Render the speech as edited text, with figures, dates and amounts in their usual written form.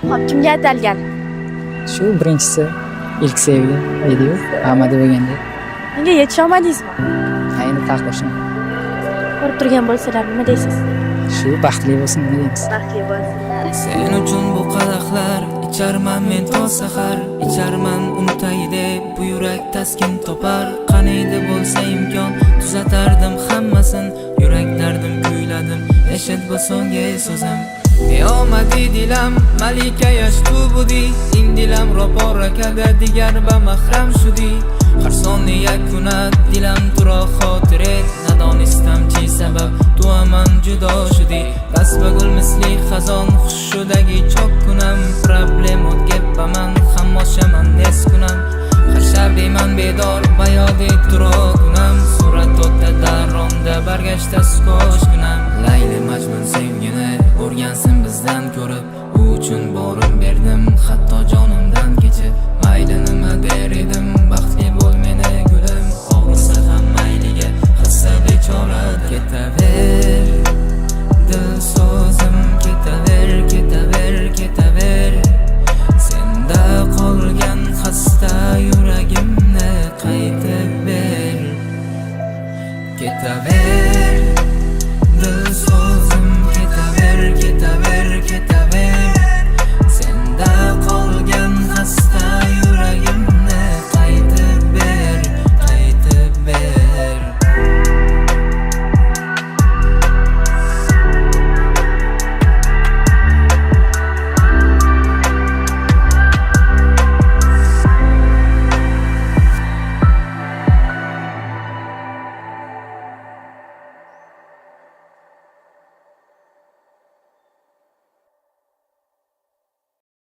Xo'p, kimga atalgan? Shu birinchisi, ilk sevgi ediyu, amadi bo'lganda. Unga yetisholmadingizmi? Ha, endi taqdir shunaqa. Ko'rib turgan bo'lsalar, nima deysiz? Shu, baxtli bo'lsin, nima deymiz. Baxtli bo'lsinlar. Sen uchun bu qadahlar icharman men to sahar. Icharman unutay deb, bu yurak taskin topar. Qaniydi bo'lsa imkon, tuzatardim hammasin. Yurak dardim kuyladim, eshit bu so'nggi so'zim. Ey omadi dilam, malikayash tu budi. In dilam ro pora kada digar ba mahram shudi. Har soniya kunat dilam turo xotir et. Nadonistam chi sabab tu aman judo shudi. Bas ba gul misli xazon xush shudagi chok kunam. Problem o'tgeppaman xamoshaman nes kunam. Har shabi man bedor bayodi turo kunam. Surat o'tda darronda bargashta sukosh kunam. Layli Majnun sevgini o'rgansin bizdan ko'rib. U uchun borim berdim hatto jonimdan kechib. Mayli, nima der edim, baxtli bo'l meni gulim. Og'risa ham mayliga, qilsa bechora. Ketaver, dil.